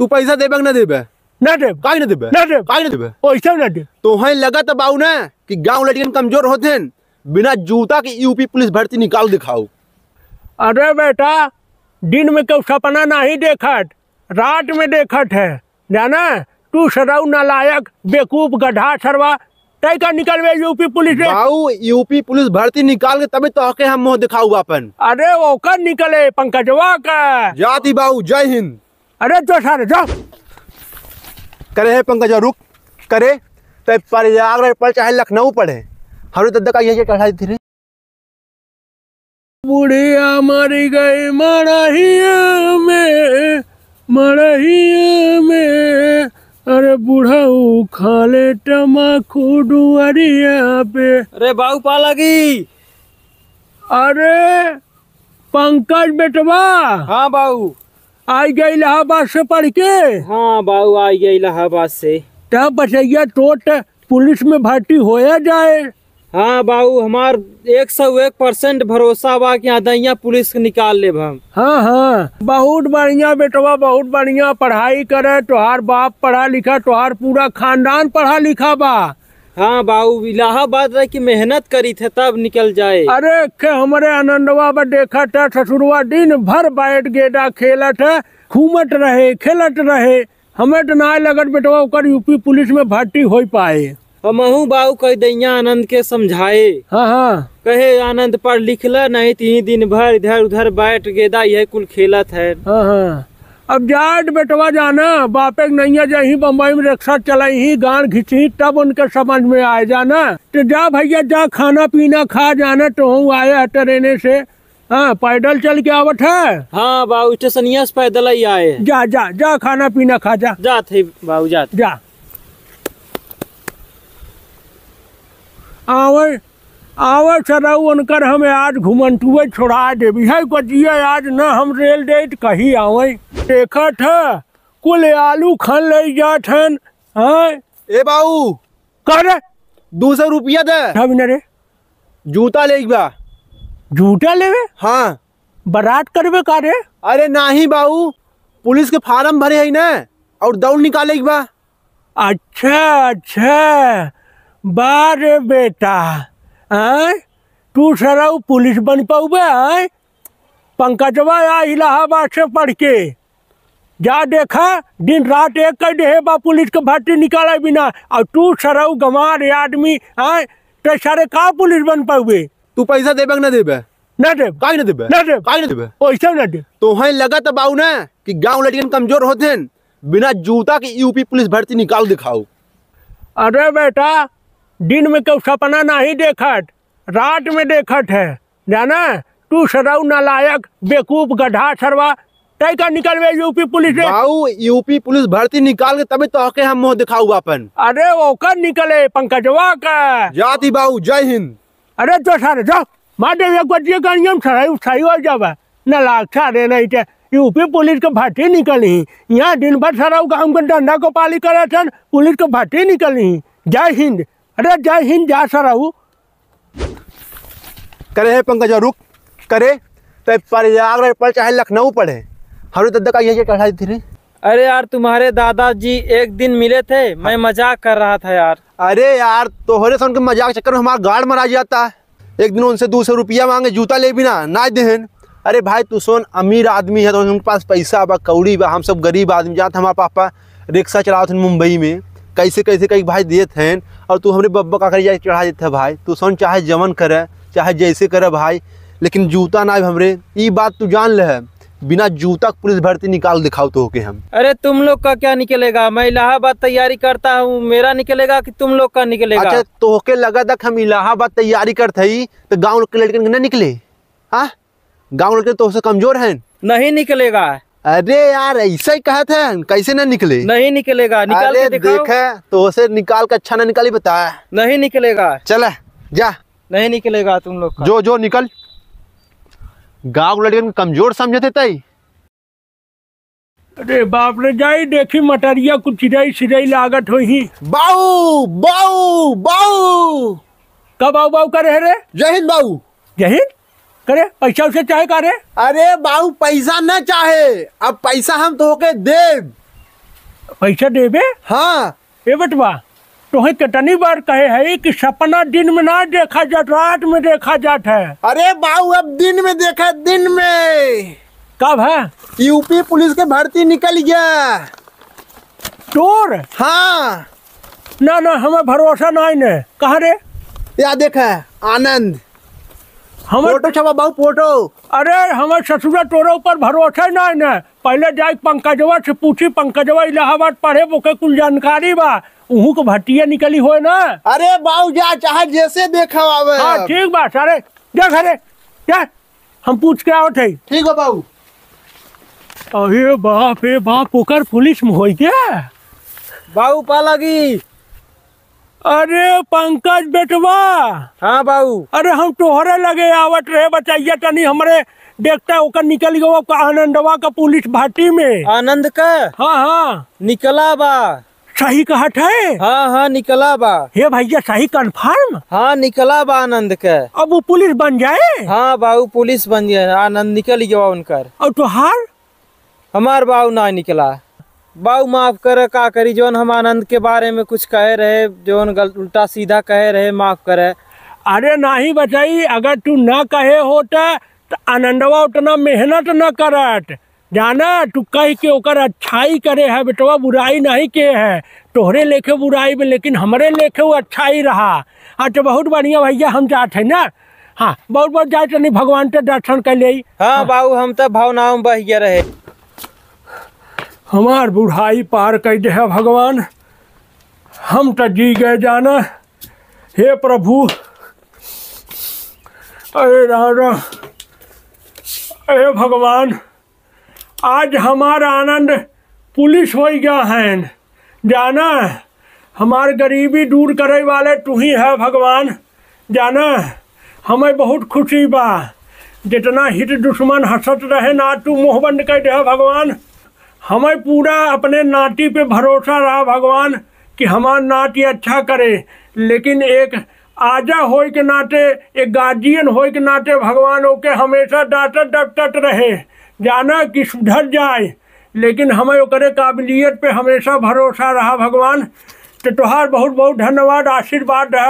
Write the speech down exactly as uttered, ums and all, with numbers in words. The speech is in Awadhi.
तू पैसा देबे कि ना देबे? ना देब। काहे ना देबे? ना देब। काहे ना देबे? पैसा ना देब। तोहैं लगत बाऊ ना कि गाँव लड़िकन कमजोर होत हैं, बिना जूता के यूपी पुलिस भर्ती निकाल दिखाऊ। अरे बेटा, दिन में केहू सपना नाहीं देखत, रात में देखत है, जाना? तू सरऊ नालायक, बेकूफ, गधा सरवा, तै का निकलबे यूपी पुलिस में? बाऊ, यूपी पुलिस भर्ती निकाल के तबे तोहके हम मुँह दिखाऊ आपन। अरे ओकर निकले, पंकजवा का। जाती बाऊ, जय हिंद। अरे जो सारे, जो। करे है पंकजवा, रुक, करे, तै प्रयागराज पढ़ चाहे लखनऊ पढ़े, हमरे दद्दा का यही चढ़ाई थी रे। बुढ़िया मर गई मड़हिया में, मड़हिया में। अरे बुढ़ऊ खा ले तमाकू डुअरिया पे। अरे बाऊ पा लगी। अरे पंकज बेटवा। हाँ बाऊ। आई गई इलाहाबाद से पढ़ के? हाँ बाऊ, आई गई इलाहाबाद से। तब बचैया टोट पुलिस में भर्ती होया जाए। हाँ बाऊ, हमार एक सौ एक परसेंट भरोसा बा कि अदइया पुलिस के निकाल लेब हम। हाँ, हाँ, बहुत बढ़िया बेटवा, बहुत बढ़िया। पढ़ाई करे, तोहार बाप पढ़ा लिखा, तोहार पूरा खानदान पढ़ा लिखा बा। हाँ बाऊ, इलाहाबाद रह के मेहनत करी थे तब निकल जाए। अरे खे हमरे आनंदवा बा, देखत है ससुरवा दिन भर बैट गेंदा खेलत है, घूमत रहे, खेलत रहे। हमें तो ना लगत बेटवा ओकर यूपी पुलिस में भर्ती हो पाए। हमहू बाऊ कह दैया आनंद के समझाए। हाँ, हाँ। कहे आनंद पढ़ लिख ल, नहीं तीन दिन भर इधर उधर बैट गेंदा यह कुल खेलत है। हाँ, हाँ। अब जाट बेटवा जाना, बापे के नैया जही बम्बई में रिक्शा चलाई ही, गान घिंची, तब उनके समझ में आए जाना। तो जा भैया जा, खाना पीना खा जाना, तो हूँ आया है ट्रेने से। हाँ, पैदल चल के आवत है। हाँ बाऊ, स्टेशनिया से पैदल ही आए। जा, जा, जा, खाना पीना खा जा। जात है बाऊ, जात। जा। आवे, आवे सरऊ उनकर हमें आज घुमंटुए छोड़ा देबी है। को जिया आज न हम रेल डेट कही आवे। देखत है, कुल आलू खन ले जात हन। हाँ? ए बाऊ। का रे? दो सौ रुपया दे। ना बिना रे। जूता लेइक बा। जूता लेवे? हाँ। बरात करबे का रे? अरे नाही बाऊ, पुलिस के फार्म भरे है ना, और दौड़ निकालेक बा। अच्छा, अच्छा, बा रे बेटा, आय? तू सरऊ पुलिस बन पउबे, आय? पंकजवा आ इलाहाबाद से पढ़ के, जा देखा, दिन रात एक कर देहे बा पुलिस के भर्ती निकाले बिना, और तू सरऊ गंवार आदमी, आय? तो सारे का पुलिस बन पउबे? तू पैसा देबे कि ना देबे? ना देब। काहे ना देबे? ना देब। काहे ना देबे? पैसा ना देब। तोहैं लगत बाऊ ना कि गाँव लड़िकन कमजोर होत हैं, बिना जूता के यूपी पुलिस भर्ती निकाल दिखाऊ। अरे बेटा, दिन में केहू सपना नाही देखत, रात में देखत है, जाना? तू सरऊ नालायक, बेकूफ, गधा सरवा, तै का निकलबे यूपी पुलिस में? बाऊ, यूपी पुलिस भर्ती निकाल के तबे तोहके हम मुँह दिखाऊ आपन। अरे ओकर निकले, पंकजवा का। जाती बाऊ, जय हिंद। अरे जो सारे, जो, मार दे एक बजिए गाड़िया में सराई उठाई हो जावा। नालायक सारे नहीं ते, यूपी पुलिस के भर्ती निकली। यहाँ दिन भर सरऊ काम के धंधा को पाली करे थे, पुलिस के भर्ती निकली। जय हिंद। अरे जय हिंद, जा सरऊ। करे है पंकज, रुक, करे, ते प्रयागराज पढ़ चाहे लखनऊ पढ़े, हमरे दद्दा का यही चढ़ाई थी रे। अरे यार, तुम्हारे दादाजी एक दिन मिले थे, मैं हाँ। मजाक कर रहा था यार। अरे यार, तोहरे सन के मजाक चक्कर में हमार गाड़ मरा जाता। एक दिन उनसे दो सौ रुपया मांगे, जूता ले बिना, ना देहन। अरे भाई, तू सोन अमीर आदमी है, तो उनके पास पैसा बा, कौड़ी बा, हम सब गरीब आदमी। जात हमार पापा रिक्शा चलावत हन मुंबई में, कैसे कैसे कई भाई देत हैं, और तू हमरे बब्बा का कर जाए चढ़ा देत है भाई। तू सोन चाहे जवन करे, चाहे जैसे करे भाई, लेकिन जूता ना हमरे, ई बात तू जान ले है। बिना जूता के पुलिस भर्ती निकाल दिखाओ तो के हम। अरे तुम लोग का क्या निकलेगा? मैं इलाहाबाद तैयारी करता हूँ, मेरा निकलेगा कि तुम लोग का निकलेगा? अच्छा, तोहके लगा था कि हम इलाहाबाद तैयारी करत हई तो गाँव के लड़कन के ना निकले? हाँ, गाँव लड़कन तोहसे कमजोर हैं? नहीं निकलेगा। अरे यार, ऐसा ही कहत है, कैसे ना निकले? नहीं निकलेगा, निकाल अरे के दिखाओ। देखे, तोहसे निकाल के अच्छा ना निकाली, बता। नहीं निकलेगा। चला, जा। नहीं निकलेगा तुम लोग का। जो, जो निकल। गाँव लड़कन के कमजोर समझत है तई। अरे बाप रे, जाई देखी मटरिया कुछ चिरई सिरई लागत होई। बाऊ, बाऊ, बाऊ। का बाऊ बाऊ करे है रे? जय हिंद बाऊ। जय हिंद? करे पैसा उसे चाहे का रे? अरे बाऊ, पैसा न चाहे, अब पैसा हम तोहके देब। पैसा देबे? हाँ। ए बेटवा, तोहे कितनी बार कहे है कि सपना दिन में ना देखा जात, रात में देखा जात है। अरे बाऊ, अब दिन में देखा, दिन में। कब है? यूपी पुलिस के भर्ती निकल गया। तोर? हाँ। ना, ना, हमें भरोसा नाहीं ने। कहाँ रे? या देखा, आनंद। हमें फोटो छपा बाऊ, फोटो। अरे, हमें ससुरा तोरे ऊपर भरोसा ही नाहीं ने। पहले जाए पंकजवा से पूछी, पंकजवा इलाहाबाद पढ़े, ओके कुल जानकारी बा। उहू के भटिया निकली होए ना। अरे बाऊ, जा, चाहे जैसे देखा आवे। हाँ, ठीक बा, सारे, जा घरे, जा। हम पूछ के आवत है। ठीक बा बाऊ। अरे बाप रे बाप, ओकर पुलिस में होई क्या? बाऊ पा लगी। अरे पंकज बेटवा। हाँ बाऊ। अरे हम तोहरे लगे आवत रहे बचैया, तनी हमरे देखता ओकर निकल गवा का आनंदवा का पुलिस भाटी में। आनंद का? हाँ, हाँ। निकला बा। सही कहत है? हाँ, हाँ, निकला बा। हे भैया, सही confirm? हाँ, निकला बा आनंद के। अब वो पुलिस बन जाए? हाँ बाऊ, पुलिस बन जाए, आनंद निकल गवा उनकर। और तोहार? हमार बाऊ ना निकला। बाऊ माफ करे, का करी, जौन हम आनंद के बारे में कुछ कहे रहे, जौन गल-, उल्टा सीधा कहे रहे, माफ करे। अरे नाहीं बचाई, अगर तू ना कहे होता त आनंदवा उतना मेहनत न करत। जाना, तू कह के ओकर अच्छाई करे है बेटवा, बुराई नहीं के है। तोहरे लेखे बुराई में, लेकिन हमरे लेखे वो अच्छाई रहा। अच्छा, बहुत बढ़िया भैया, हम जात है ना। हाँ, बहुत बहुत जाए तनी भगवान के दर्शन कर ले। हाँ बाऊ, हम तो भावनाओं में बह गया रहे। हमार बुढ़ाई पार कर दे है भगवान, हम तो जी गए जाना। हे प्रभु, अरे राम राम, अरे भगवान, आज हमार आनंद पुलिस हो गया है। जाना, हमार गरीबी दूर करे वाले तू ही है भगवान। जाना, हमें बहुत खुशी बा। जितना हित दुश्मन हंसत रहे ना, तू मुंह बंद कर दे भगवान। हमें पूरा अपने नाती पे भरोसा रहा भगवान कि हमार नाती अच्छा करे, लेकिन एक आजा होए के नाते, एक गार्जियन होए के नाते भगवान ओके हमेशा डांटत डपटत रहे, जाना कि सुधर जाए, लेकिन हमें ओकरे काबिलियत पे हमेशा भरोसा रहा भगवान। तो तोहार बहुत बहुत धन्यवाद, आशीर्वाद रहा।